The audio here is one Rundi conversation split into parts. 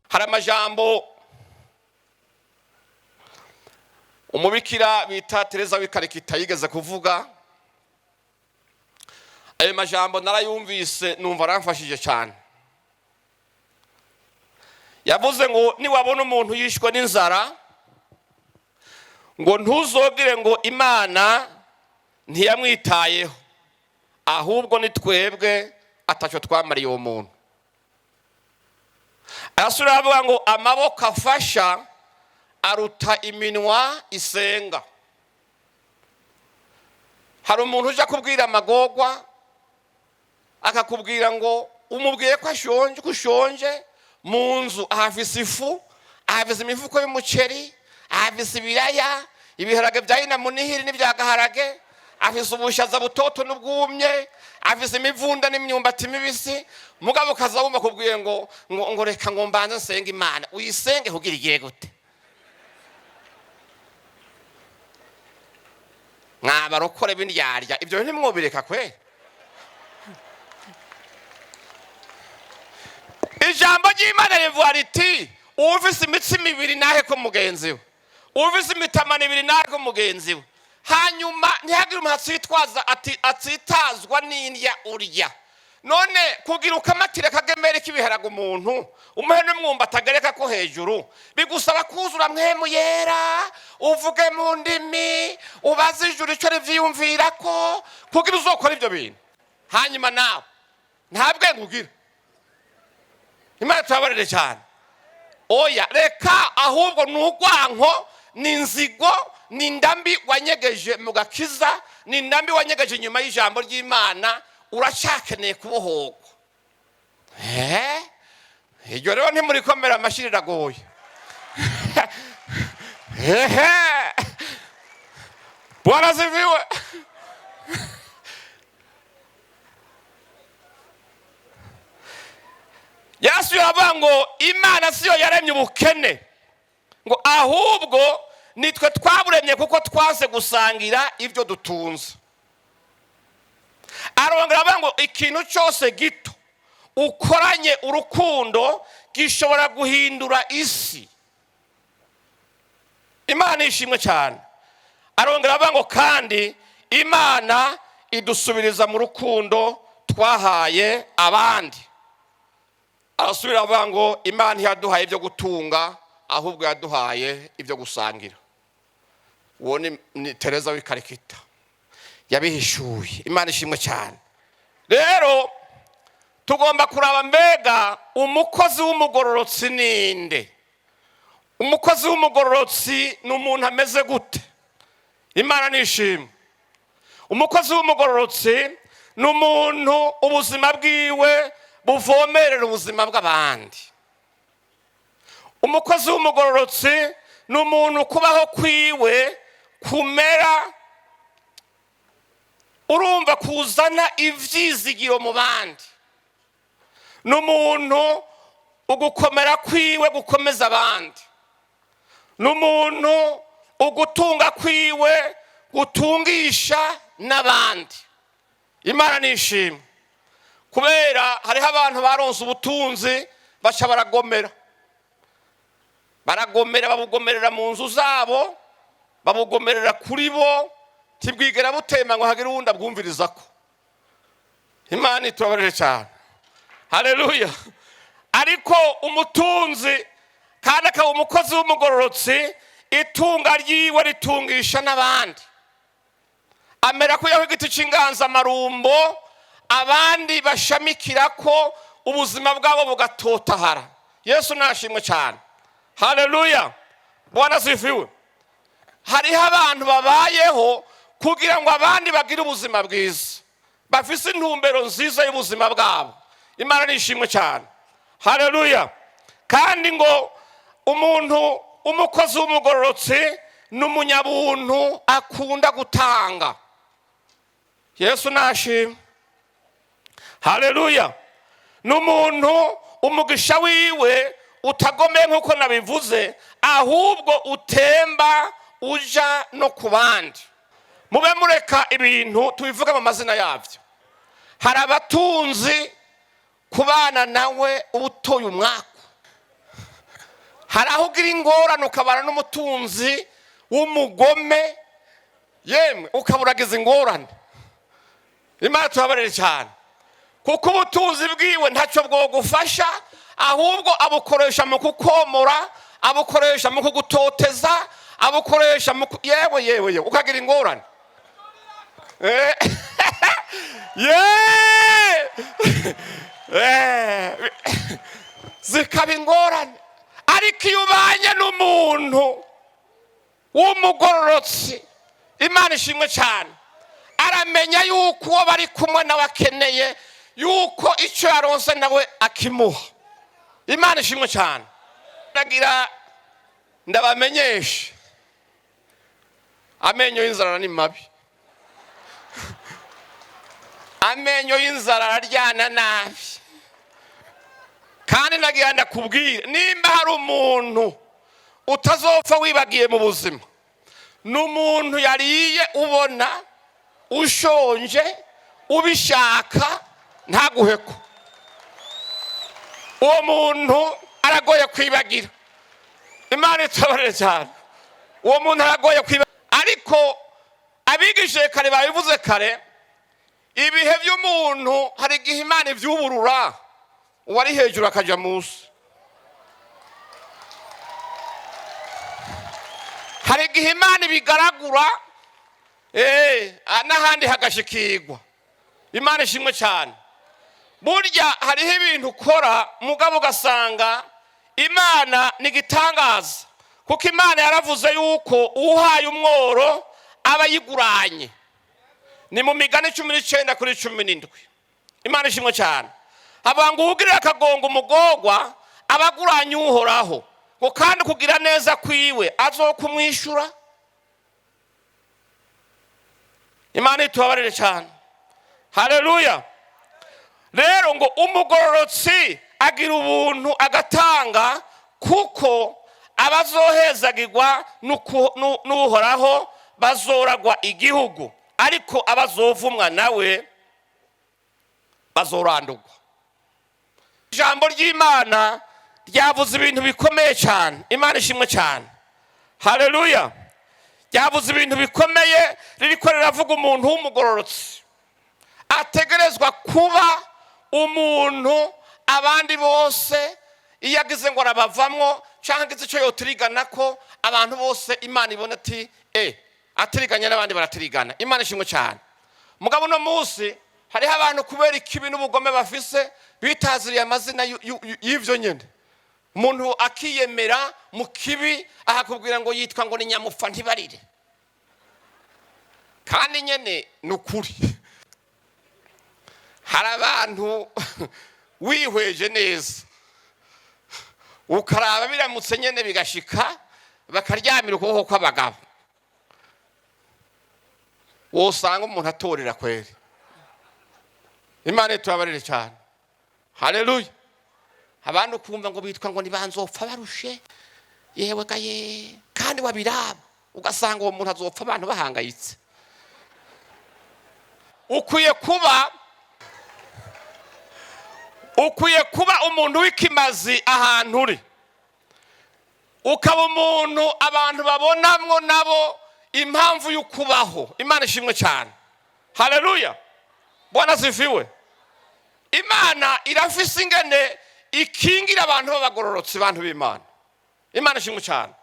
Hari amajambo umubikira bita Tereza w'i Karikita yigeze kuvuga. Ayo majambo narayumvise, numva aramfashije cyane. Yavuze ngo niwabona umuntu yishwe n'inzara, ngo ntuzogire ngo Imana ntiyamwitayeho, ahubwo ni twebwe atacyo twamariye uwo muntu. Arasubira aravuga ngo amaboko afasha aruta iminwa isenga. Hari umuntu ujya kubwira amagorwa, akakubwira ngo umubwiye ko ashonje, ko ushonje. Mu nzu ahafise ifu, ahafise imifuko y'umuceri, ahafise ibiraya, ibiharage bya munihiri n'ibya gaharage, afise ubushaza butoto n'ubwumye, afise imivunda n'imyumbati mibisi. Mugabo ukaza wumva kubwiye ngo reka ngo mbanze nsenge Imana. Uyisenge kugira igiye gute? Mwabarokore b'indyarya, ibyo ntimwobireka kwe. Ijambo ry'Imana rivuga riti: uwufise imitsima ibiri nahe ko mugenzi we, uwufise imitamana ibiri nahe ko mugenzi we. Hanyuma ntihagire umuntu atsitwaza ati atsitazwa n'indya urya. None kugira ukamatire akagemeri k'ibiharaga umuntu, umuhe n'umwumba atagereka ko hejuru, bigusaba kuzura Mpwemu Yera, uvuge mu ndimi, ubaze ijuru icyo rivyiyumvira ko kugira uzokora ibyo bintu. Hanyuma nawe nta bwenge ugira. Imana turabarire cyane. Oya, reka, ahubwo ni urwanko, ni inzigo, ni indambi wanyegeje mu gakiza, ni indambi wanyegeje inyuma y'ijambo ry'Imana. Uracyakeneye kubohorwa. Iryo rero ntimurikomera amashyi, riragoye. Ehe, Bwana asifiwe. Yesu yaravuga ngo Imana siyo yaremye ubukene, ngo ahubwo nitwe twaburemye kuko twaze gusangira ibyo dutunze. Arongera avuga ngo ikintu cyose gito ukoranye urukundo gishobora guhindura isi. Imana ishimwe cyane. Arongera avuga ngo kandi Imana idusubiriza mu rukundo twahaye abandi. Arasubira avuga ngo Imana ntiyaduhaye ibyo gutunga, ahubwo yaduhaye ibyo gusangira. Uwo ni Tereza w'i Karikita yabihishuye. Imana ishimwe cyane. Rero tugomba kuraba, mbega umukozi w'umugororotsi ninde? Umukozi w'umugororotsi ni umuntu ameze gute? Imana nishimwe. Umukozi w'umugororotsi ni umuntu ubuzima bwiwe buvomerera ubuzima bw'abandi. Umukozi w'umugororotsi ni umuntu kubaho kwiwe kumera, urumva, kuzana ibyizigiro mu bandi. Ni umuntu ugukomera kwiwe gukomeza abandi. Ni umuntu ugutunga kwiwe gutungisha n'abandi. Imana nishimwe, kubera hariho abantu baronse ubutunzi baca baragomera, baragomera, babugomerera mu nzu zabo, babugomerera kuri bo, ntibwigera butema ngo hagire uwundi abwumviriza ko. Imana itubabarire cyane. Haleluya. Ariko umutunzi kandi akaba umukozi w'umugororotsi, itunga ryiwe ritungisha n'abandi. Amera ko yaho igiti cy'inganzamarumbo abandi bashamikira ko, ubuzima bwabo bugatotahara. Yesu nashimwe cyane. Haleluya, Bwana asifiwe. Hariho abantu babayeho kugira ngo abandi bagire ubuzima bwiza, bafise intumbero nziza y'ubuzima bwabo. Imana nishimwe cyane. Haleluya. Kandi ngo umuntu umukozi w'umugororotsi ni umunyabuntu, akunda gutanga. Yesu nashimwe. Haleluya. Ni umuntu umugisha wiwe utagomeye nk'uko nabivuze, ahubwo utemba uja no ku bandi. Mube mureka ibintu tubivuga mu mazina yabyo. Hari abatunzi kubana nawe uba utoye umwaku. Hari aho ugira ingorane ukabana n'umutunzi w'umugome, yemwe ukaba uragize ingorane. Imana tubabarire cyane, kuko ubutunzi bwiwe ntacyo bwogufasha, ahubwo abukoresha mu kukomora, abukoresha mu kugutoteza, abukoresha mu yewe yewe yewe, ukagira ingorane. Ye! Zikaba ingorane. Ariko iyo ubanye n'umuntu w'umugororotsi, Imana ishimwe cyane, aramenya yuko uwo bari kumwe nawe akeneye yuko icyo yaronse nawe akimuha. Imana ishimwe cyane. Ndagira ndabamenyeshe, amenyo y'inzara ni mabi, amenyo y'inzara araryana nabi. Kandi nagira ndakubwira, nimba hari umuntu utazopfa wibagiye mu buzima, ni umuntu yariye ubona ushonje ubishaka ntaguheko. Uwo muntu aragoye kwibagira. Imana itabarire cyane. Uwo muntu aragoye kwibagira. Ariko abigishije kare babivuze kare, ibihe by'umuntu hari igihe Imana ibyuburura, uwari hejuru akajya munsi. Hari igihe Imana ibigaragura, n'ahandi hagashikirwa. Imana ishimwe cyane. Burya hariho ibintu ukora mugabo ugasanga Imana ni igitangaza, kuko Imana yaravuze yuko uhaye umworo aba yiguranye. Ni mu migani 19:17. Imana ishimwe cyane. Avuga ngo uwugirira akagongo umugorwa aba aguranye Uhoraho, ngo kandi kugira neza kwiwe azokumwishyura. Imana itubabarire cyane. Haleluya. Rero ngo umugororotsi agira ubuntu agatanga, kuko abazohezagirwa n'Uhoraho bazoragwa igihugu, ariko abazovumwa nawe bazorandurwa. Ijambo ry'Imana ryavuze ibintu bikomeye cyane. Imana ishimwe cyane. Haleluya. Ryavuze ibintu bikomeye, ririko riravuga umuntu w'umugororotsi ategerezwa kuba umuntu abandi bose iyo agize ngo arabavamwo cyangwa agize icyo yotirigana ko abantu bose Imana ibona ati atiriganya n'abandi baratirigana. Imana ishimwe cyane. Mugabo uno munsi hariho abantu kubera ikibi n'ubugome bafise bitaziriye amazina y'ivyo nyene. Umuntu akiyemera mu kibi akakubwira ngo yitwa ngo ni nyamufa ntibarire, kandi nyene ni ukuri. Hari abantu wihweje neza ukaraba biramutse nyene bigashika bakaryamira ukuboko kw'abagabo, wosanga umuntu atorera kweri. Imana itubabarire cyane. Haleluya. Abandi ukumva ngo bitwa ngo nibanzopfa barushe, yewe gaye, kandi wabiraba ugasanga uwo muntu azopfa abantu bahangayitse. Ukwiye kuba umuntu w'ikimazi ahantu uri, ukaba umuntu abantu babonamwo nabo impamvu y'ukubaho. Imana ishimwe cyane. Haleluya. Bwana sifiwe. Imana irafise ingene ikingira abantu b'abagororotsi, abantu b'Imana. Imana ishimwe cyane.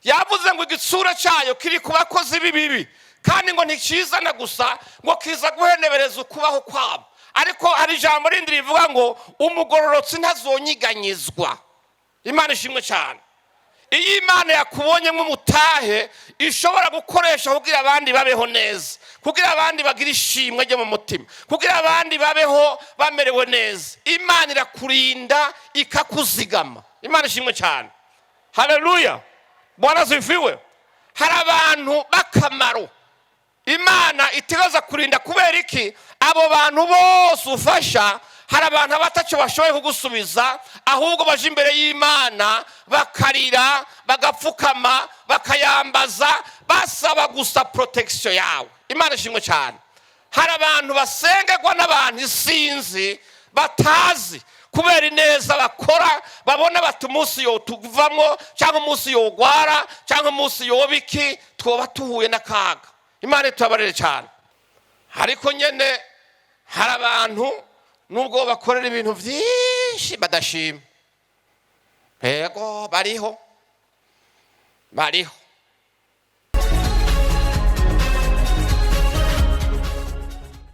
Yavuze ngo igitsura cyayo kiri ku bakozi b'ibibi, kandi ngo ntikizana gusa, ngo kiza guhenebereza ukubaho kwabo. Ariko hari ijambo rindi rivuga ngo umugororotsi ntazonyiganyizwa. Imana ishimwe cyane. Iyo Imana yakubonye nk'umutahe ishobora gukoresha kugira abandi babeho neza, kugira abandi bagire ishimwe ryo mu mutima, kugira abandi babeho bamerewe neza, Imana irakurinda ikakuzigama. Imana ishimwe cyane. Haleluya. Bwana zifiwe. Hari abantu b'akamaro Imana itegereza kurinda. Kubera iki? Abo bantu bose ufasha, hari abantu batacyo bashoboye kugusubiza, ahubwo baje imbere y'Imana bakarira, bagapfukama, bakayambaza, basaba gusa protection yawe. Imana ishimwe cyane. Hari abantu basengerwa n'abantu isinzi Batazi kubera ineza bakora, babona bati umunsi yotuvamwo, cyangwa umunsi yogwara, cyangwa umunsi yoba iki, twoba tuhuye n'akaga. Imana itubabarire cyane. Ariko nyene hari abantu, nubwo bakorera ibintu byinshi, badashima. Yego, bariho, bariho.